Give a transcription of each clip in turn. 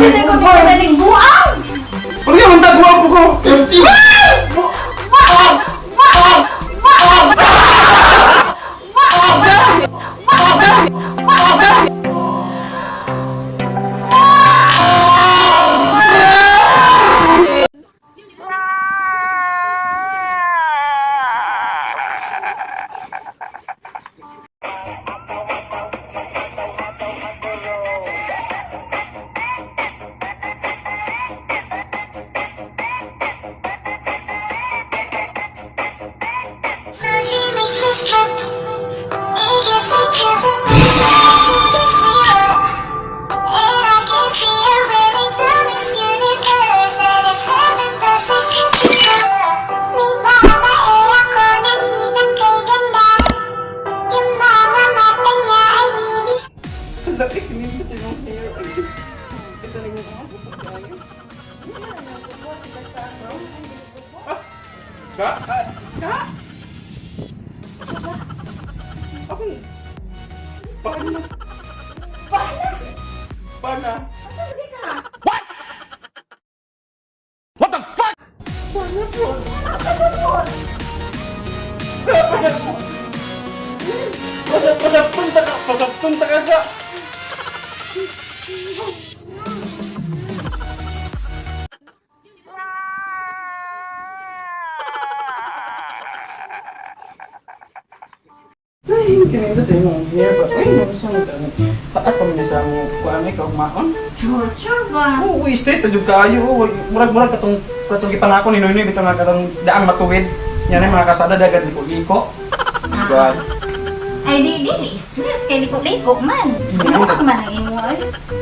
Kasi ko di ka buang. Pag man tagwa po ko. Steve! She makes us slip. It gives me chills and she gives me up. And I can feel living through this universe. And if heaven does exist, may babae ako nakitang kay ganda. Yung mga mata niya ay bibi. Laki hindi sa imong hair. Isa na yung mga buto tayo. Ka? Ah, Ka? Ako. Paano? Paano? Paano? Asa ba ka? Paano po? Kasabot. Pasap. Pasap, pasap, punta ka. Pasap, punta ka ka. Ay, kininda sa imong hair ba? Ay, mo sa mo taas pa man niya sa mo kuan ay kaugmaon. Sure, sure ba? Oo, uy, straight pa jud kaayo. Oo, murag-murag katong katong gipangako ni Noynoy bitaw nga katong daang matuwid. Yan ay mga kasada dagan liko-liko. God. Ay, di, di, straight. Kay liko-liko man. Ano man ang imo ay?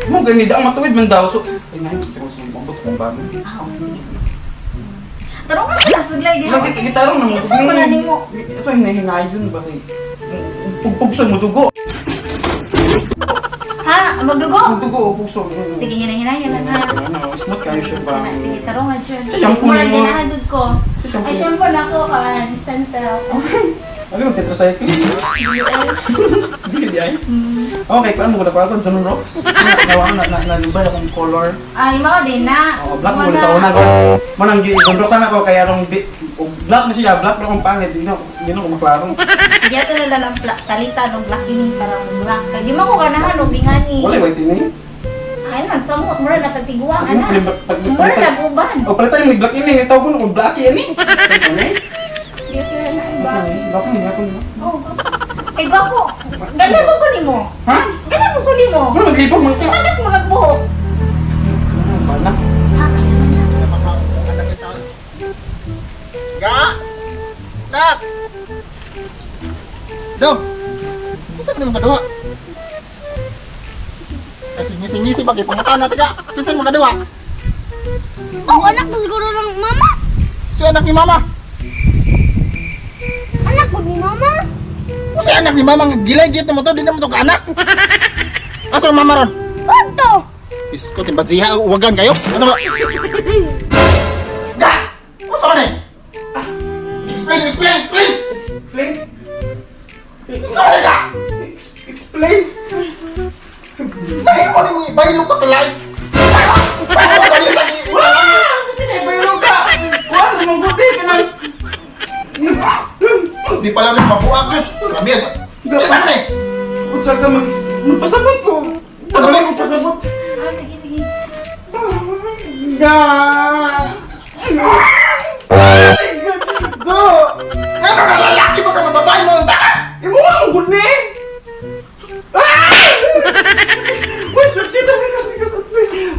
Mo gani daang matuwid man daw. So, ay nay, kita ko sa mabot kong bago. Ah, okay, sige, sige. Tarong ka na, suglay. Di Lagi gitarong na mo. Isa ko na nimo. Ito hinahinayon ba kay pugpugson mo dugo. Ha? Magdugo? Dugo o pugso. Sige, hinahinayon lang ha. Ano, smooth kayo siya ba? Sige, sige, tarong nga dyan. Sa shampoo Mura nimo. ganahan jud ko. Sa shampoo. Ay, shampoo na ako. Kan, Sansel. Ano yung tetracycline? Dili di ay. Okay, paano mo ko sa Rocks? Nawa na na na na akong color. Ay, mao din na. Oh, black mo sa una ko. Mo nang gigondrotan ako kaya rong og black na siya, black na akong pangit, di na ko maklaro. Sige, ato na lang ang talita no black ini para mo black. Kay di man ko ganahan og bingani. Wala white ini. Ay lang samot mura na tagtiguang ana. Pag- Mura na uban. O palitan yung black ini, tawag ko na kung black ini. Ano? Di ko na iba. Black ni, black ni. Oh. Ay gwapo. Dala mo ko nimo. Ha? Dala mo ko nimo. Ano maglibog man ka? Tagas magbuhok. Ano ba na? Ha? Ga! Nak! Dong! Kinsa man imong kaduha? Kasi ngisi-ngisi ba kay pangutan natin ka? Kinsa imong kaduha? Oh, anak ko siguro ng mama. Si anak ni mama. Anak ko ni mama. O si anak ni mama nga gilay git mo to, di na mo to kaanak. Asa ang mama ron? Oto. Isko timbadziha uwagan kayo. Asa ba? Ga! Unsa man eh? Explain, explain, explain! Explain. Unsa man eh, ka? Explain. Mahimo ni mo ibaylo ka sa life. Baylo ka sa life. Baylo ka. Kuan mo guti ka nang. Di pala may mabuak sus. Grabe. Kinsa man eh? Unsa ka mag magpasabot ko. Pasabot ko pasabot. Ah, sige sige. Ga. Go. Ano na lalaki ba ka mga babae mo ang taka? Imo ang gud ni. Ah! Uy, sakit ang kasi kasakit.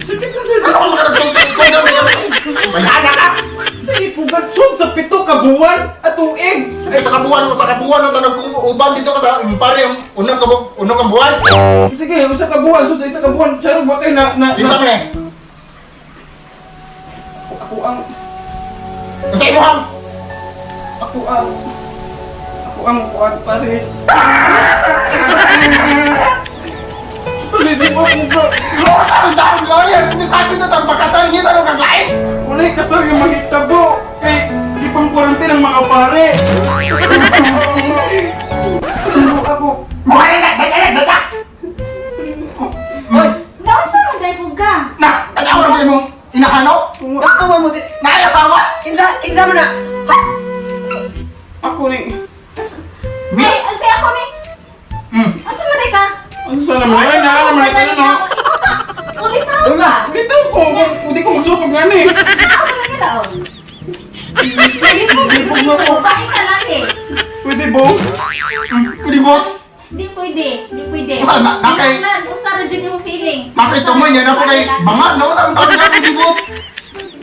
Sakit na siya. Ano ka makaragtong ikaw na may hana ka? Sa ipugat sud sa 7 ka buwan at tuig. Ay, kabuan mo sa kabuan ang tanag uban dito ka sa impare ang unang kabuk unang kang buwan. Sige, 1 ka buwan sud sa 1 ka buwan. Charo ba kay na na. Kinsa man eh? Ako ang Unsa imong ako ang ako ang kuan Paris. Pwede mo ko ba? Sa ang taong gaya, misakit na tang pakasal niya tanong kang lain. Wala'y kasal yung mahitabo kay ipang quarantine ang mga pare. Ano ako? Ay, Kinsa man na? Ako ni. Ay, si ako ni. Asa man ka? Ano sa naman? Ay, na naman ka na. Ulitaw Wala, ka. bitaw ko. Hindi ko magsupag nga ni. Ako na kita oh. Hindi mo babae ka lang eh. Pwede ba? Pwede ba? Hindi pwede, hindi pwede. Usa na- na kay- Usa ra jud yung feelings. Makita mo yan ako kay banga no sa taon na pwede ba?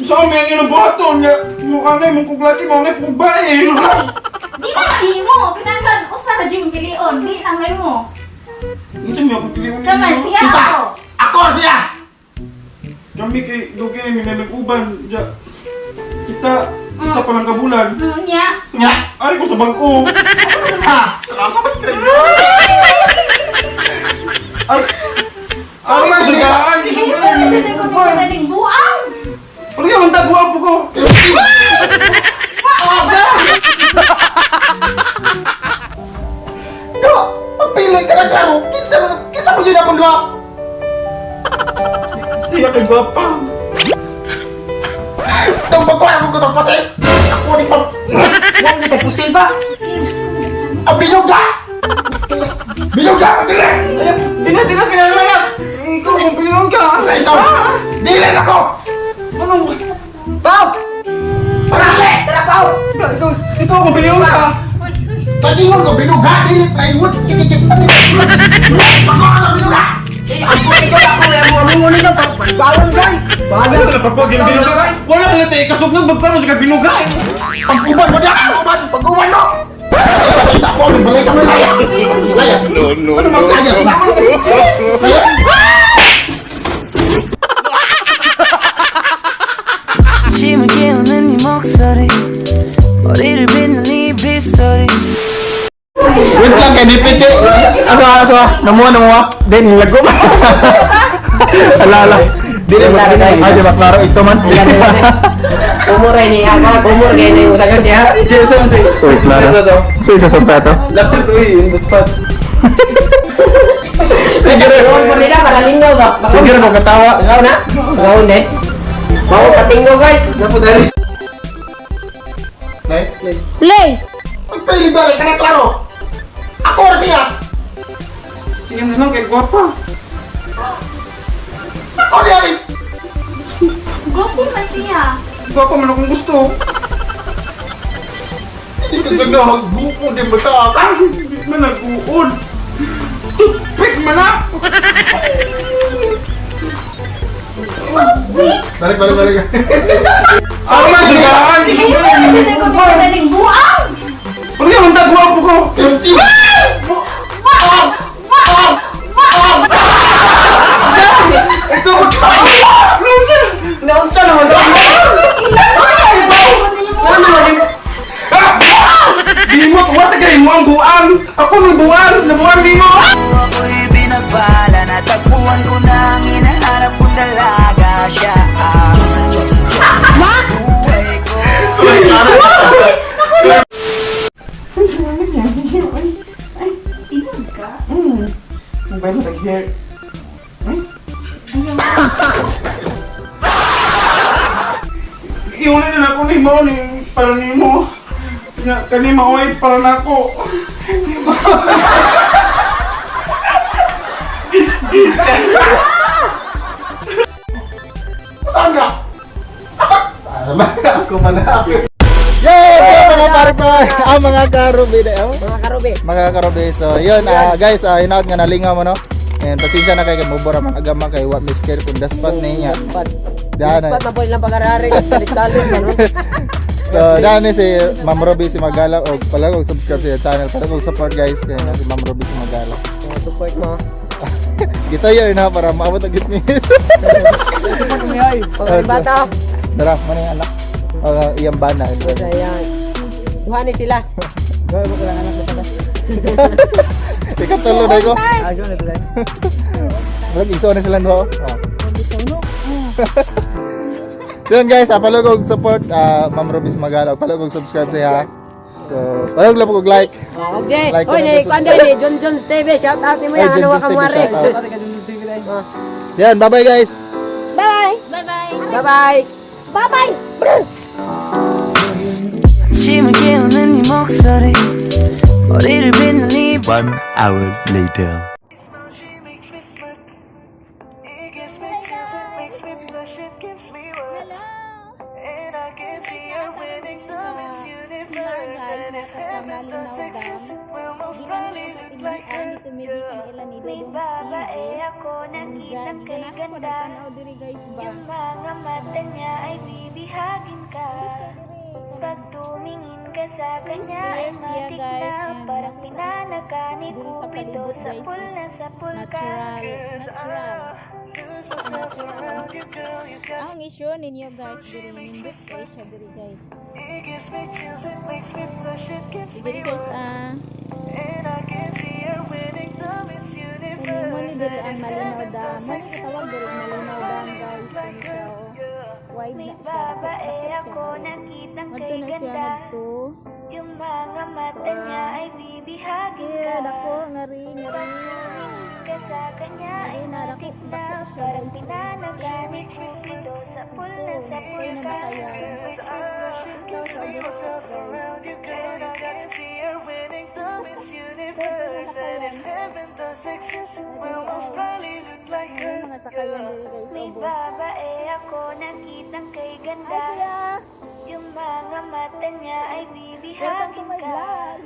Sa amin ang ilang buhaton nga. Mukha nga mong kuglaki mo nga kung bae. Di na mo, kinahanglan usa ra jud yung pilion, di na may mo. Unsa mi akong pilion? Sa man siya Isa. ako. Ako siya. Kami kay dugay ni nag-uban. Ja. Kita isa pa lang kabulan. Nya. So, ari ko sa bangko. Ha. Salamat kayo. Ay. Ari ko sa daan. Hindi mo na jud ko kinaling buang. Pero nga man taguan po ko. Do, pagpili ka na klaro. Kinsa mo kinsa mo jud akong duha? Siya kay gwapa. Itong pagkuha mo ko to kasi ako ni pag Huwag kita pusil ba? Ang bilog ka! Bilog ka! Dili! Dili, dili, kinahanglan na. Ikaw, kung piliyon ka. Sa ikaw! Dili na ko! Anong? Pau! Parali! Tara, Pau! Ikaw, ikaw kung piliyon ka. Pagingon ko, bilog ka! Dili plywood! Kikikit na nila! Pagkuha ka bilog ka! Eh, ako ikaw ako eh, mo mo ni ka pagbalon gay. Wala ka na pagkuha, binuga ka. Wala ka na tayo, kasog na magplano sa kabinuga. Pag-uban mo diyan! Pag-uban! Pag-uban mo! Sa ako, balik ka mo layas! Layas! No, no, no! Layas na! Layas! 아침을 깨우는 네 목소리 머리를 빗는 네 빗소리 Wait lang kay DPT. Ano, ano, namuha, namuha. Then, nilago. Ala, ala. Dili, ay, di ba, klaro ito man. Umur ni ako, umur kay ni usakan siya. Uy, klaro. So, ito sa plato? Laptop ko eh, in the spot. Sige rin. Umur nila para linggaw ba? Sige rin, kung katawa. Ikaw na? Ikaw na. Mau katinggo gay. Napo, dali. Nay, Lay. pagpili balik ka na klaro! Ako na siya! Sige na lang, kay gwapa. Ako niya eh! Gwapo man siya. Gwapa man akong gusto. Hindi ka na magbuko din ba sa akin? Ay, hindi man nag-uod. Toothpick man na! Balik, balik, balik. Ako man sa daan! Hindi mo na jud ko kinaling buang. Pero nga, man taguan po ko. Steve! Ito mo Naunsa naman to? Ano man ni? Di mo, wala kay mo ang buang. Ako ng buang, nabuang ni mo. Ako'y binabala. Natagpuan ko na ang hinahanap kong dalaga. Siya ang Diyos, Diyos, Diyos. Buhay ko. Tinog ka. Mobile na tag-hair. Ayaw. Iulit na ako ni mo, ni, para ni mo. Nga, kani maoy, para na ako. Saan ka? Ako man ako. Yes! So, mga pare ko, ang mga karubi na, oh. Mga karubi. Mga karubi. So, yun, guys, hinaot nga nalingaw mo, no? And pasensya na kay kay mubora man agama kay wa misker kung daspat niya. Dapat. Daan Dapat na po ilang pag-arari, talit-talit man. no? So, daan ni si Ma'am Ruby si Magala og pala og subscribe sa iyang channel para og support guys kay nga si Ma'am Ruby si Magala. Oh, support mo. Gitayo na para maabot ang git minutes. Pag bata. Tara, man yung anak. Iyang bana. Ayan. Duha ni sila. Ikatulo na ko. Murag igsoon na silang duha. Oh. So yun guys, palug og support Ma'am Ruby Magala, palug og subscribe sa iya. So, palug lang og like. Oh, okay. Like, Oy, comment, ni kuan ni John John TV, shout out ni mo Ay, yan, John ano John's ka TV, muare. shout out. Yan, bye-bye guys. Bye-bye. Bye-bye. Bye-bye. Bye-bye. 목소리 머리를 빗는 이 One hour later. She makes me smirk. It gives me chills, it makes me blush, it gives me work. Hello! And I can see her winning the Miss Universe. And if heaven does exist, it will most probably look like her. May babae ako nakitang kay ganda. Diri, guys, ba? Yung mga mata niya ay bibihagin ka. Pag tumingin ka sa kanya ay Stairs siya, matik guys, na. And Parang makita pinana ka ni diri sa Cupido. palibot, Sa guys, pul is na sa pul ka. natural. 'Cause Natural. I lose myself around you, girl. You got Ang issue ninyo, guys, diri nindot kay siya diri, guys. It gives me chills, it makes me blush, it gives Diri, me guys, work. ah. And I can see her winning the Miss Kani mo ni Universe. diri And ang if Malinao heaven Dam. does Mo ni exist, gitawag diri it will most Malinao Dam, probably guys. look like Kani siya her. oh. Yeah. Wide May na siya. babae Dako siya ako guys. nakitang Ngadto kay na siya ganda. ngadto. Yung mga mata niya ay bibihagin Here, ka. dako ngari Pag ngari. tumingin ka sa kanya ay Ngari na dako matik na. dako siya, Parang guys. pinana ka ni Cupido. Sa pul na sa pul Ano ka. na kaya? Makes me blush, it Ikaw gives sa me ubos, myself guys. around you, girl. You got to see her winning the Miss Universe. And if heaven does exist, it will most probably look like Ano her. mga sakayan diri, guys, May ubos. babae ako nakitang kay Hi, ganda. kuya. Yung mga mata niya ay Welcome to bibihagin my ka. vlog.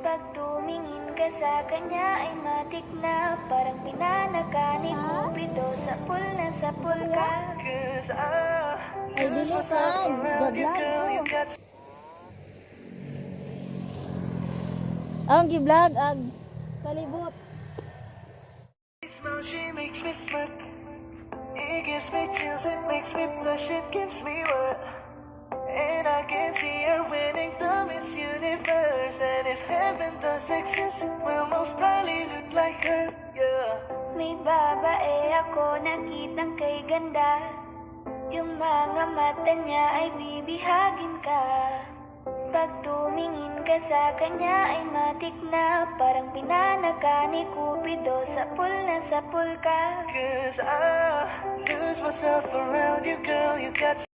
Pag tumingin ka sa kanya ay matik na. Parang pinana ka ni Ha? Cupido. Sa pul na sa pul ka. 'Cause I Ay, lose dili myself kan. around you, Ga-vlog girl. ko. You got Ang gi-vlog ag palibot. Smile, she makes me smirk. It gives me chills, it makes me blush, it gives me work. And I can see her winning the Miss Universe. And if heaven does exist, it will most probably look like her. Yeah. May babae ako nakitang kay ganda. Yung mga mata niya ay bibihagin ka. Pag tumingin ka sa kanya ay matik na. Parang pinana ka ni Cupido. Sa pul na sa pul ka. 'Cause I lose myself around you, girl. You got